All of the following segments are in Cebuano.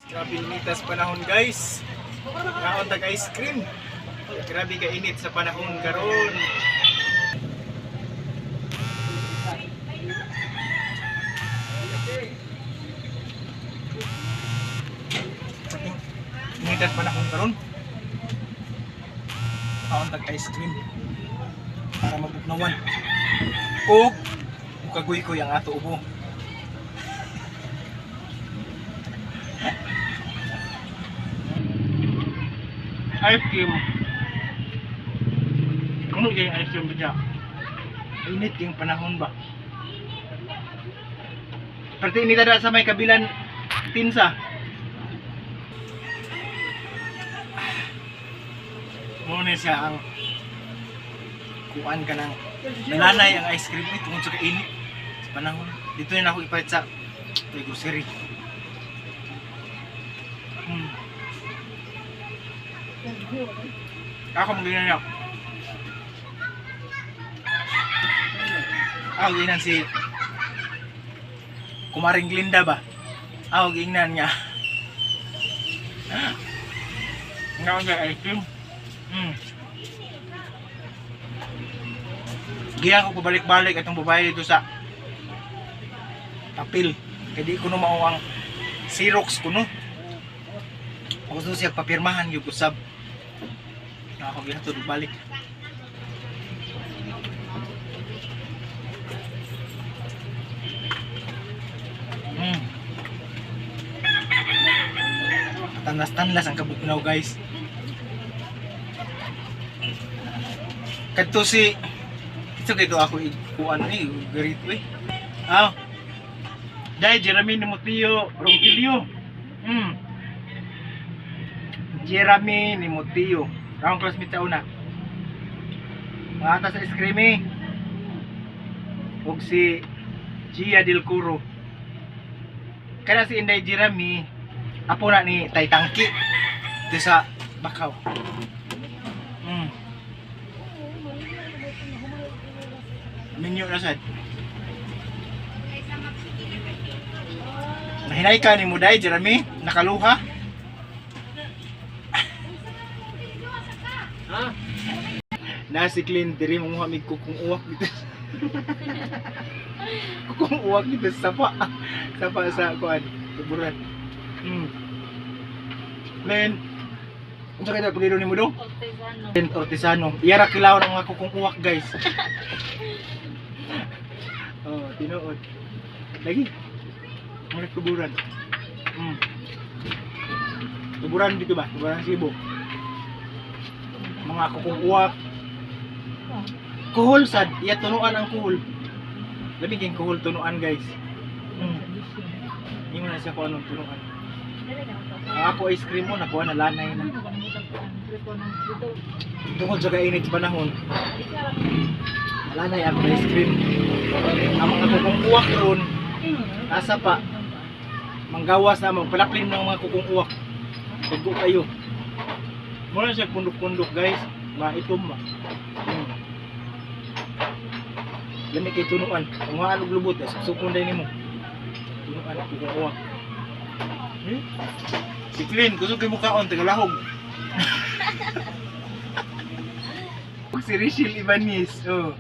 Grabe initas panahon, guys. Kaon tag ice cream. Grabe ka init sa panahon karon. Initas panahon karon. Kaon tag ice cream para mabugnawan. O mukaguy-kuy ang ato ubo. Ice cream. Ano yung ice cream ba? Init yung panahon ba? Parte inita na sa may kabilan tinsa. Muna siya ang kuan ka ng nalanay ang ice cream ni tungod sa kainit sa panahon. Dito na ako ipalit sa may grocery. Ako magiging na. Ako ginan si Kumaring Glinda ba? Ako giingnan niya. Nga ang ice cream. Giya ko pabalik-balik atong babae dito sa papel. Kay di ko no mao ang Xerox ko no. Ako gusto siya papirmahan yung usab. Na ako gihatod balik. Tanlas-tanlas ang kabugnaw, guys. Kadto si ito kay ako ikuan eh, garito eh. Ah. Dahil Jeremy Nimotio Ronquillo. Jeremy Nimotio. Akong classmate sa una. Mga ata sa ice eh. Og si Gia Del Curo. Kada si Inday Jeremy, apo na ni Taytangki. Dito sa Bakaw. Minyo na sad. Nahinay ka ni Muday, Jeremy. Nakaluha. Ha? Na si Clint diri mo mig kukong uwak dito. Kukong uwak dito sa sapa. Sapa sa kuan, kuburan. Men, unsa kay apelyido nimo do? Ortesano. Clint Ortesano. Iyara kilaw ng mga kukong uwak, guys. Oh, tinuod. Lagi. Mga kuburan. Kuburan dito ba? Kuburan Cebu. Mga kukong uwak. Kuhol sad, iya tunuan ang kuhol. Labi kayong kuhol tunuan, guys. Hindi mo na siya kung anong tunuan. Ang ako ice cream mo, nakuha na lanay na. Tungkol sa kainit sa panahon, lanay ako ice cream. Ang mga kukong uwak ron, nasa pa, manggawas na mo, palaplin ng mga kukong uwak. Pagko kayo. Muna siya pundok-pundok, guys, maitom ba. Lami kay tunuan. Kung maalog lubot, eh, suksukon din nimo. Tunuan, kukong uwak. Si Clint, gusto kay mukhaon, tagalahog. Si Rachel Ibanez, oh.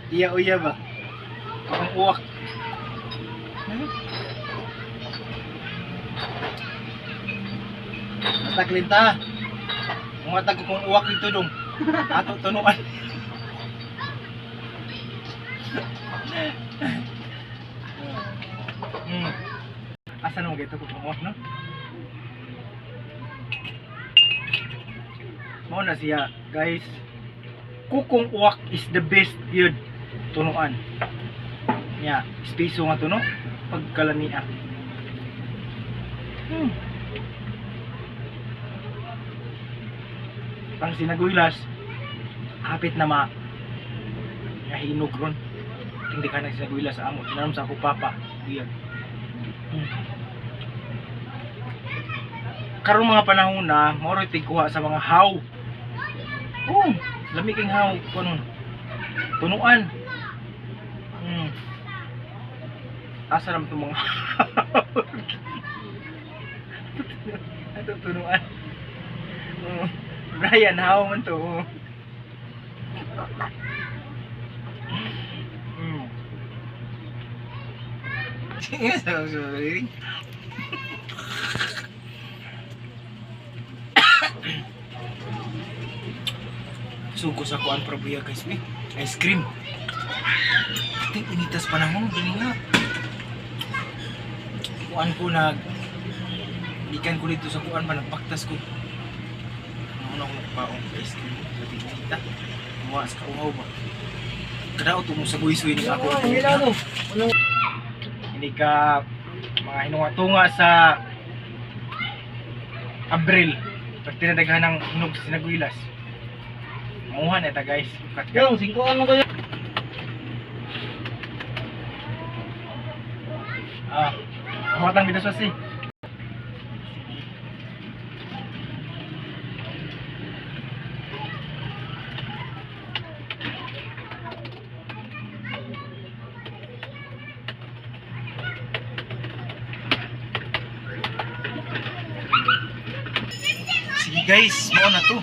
Iya uya ba? Kukong uwak. Basta Clint ha. Kung matag kung uwak dito dong. Ato tunuan. Asa naman gito kung uwak no? Mao na siya, guys. Kukong uwak is the best yun. Tunuan. Nya, speso nga tuno pagkalamia. Pang sinaguylas, hapit na ma nahinog ron. Hindi ka na sinaguylas sa amo. Tinanom sa ako papa. Iyan. Karong mga panahon na, moro tigkuha sa mga haw. Oh, lami king haw kuno. Tunuan. Asa naman itong mga haw? Ato tunuan. Oh, Brian, how man to? Oh. Sorry. Sugo sa kuan probuya guys, mi. Ice cream. Ati initas panahon gini nga. Kuan ko nag gikan ko dito sa kuan ba nagpaktas ko. Ano ako nagpaong ice cream dati inita. Muwa sa kauhaw ba. Kadaot mo sa guisoy ni ako. Ini ka mga hinunga-tunga sa Abril. Pag tinadaghan ng hinog sa sinaguilas. Manguha na ita guys. Kat Yung, 5 ano kayo? Ah, matang dito sa si. Sige guys, mao na to.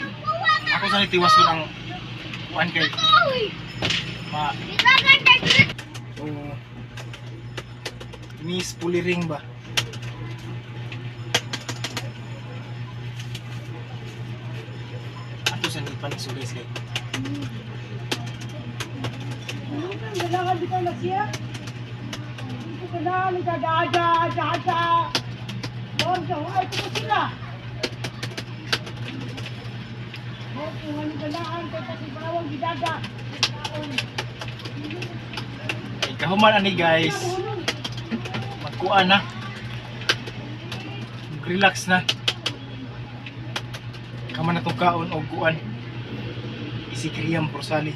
Ako sa nitiwas ko ng kuan kay ma oh, Miss Puliring ba? Ato sa nipan so guys kay. Ay kahuman ani guys. Magkuan na. Relax na. Kama na tong kaon og kuan. Isikriyam prosali.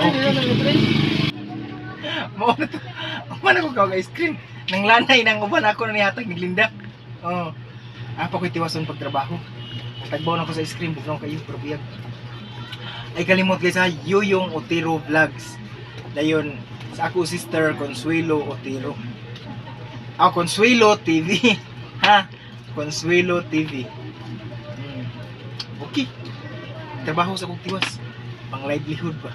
Okay. Mao na to. Mao na ko kaog ice cream. Nang lanay nang uban ako na nihatag ni Glinda. Oh. Apa ko'y tiwason pagtrabaho. Tagbaw na ko sa ice cream, bugnaw kayo, pero buyag. Ay kalimot guys ha, Yuyong Otero Vlogs. Dayon sa ako sister Consuelo Otero. Ah, Consuelo TV. Ha? Consuelo TV. Okay. Trabaho sa kong tiwas. Pang livelihood ba?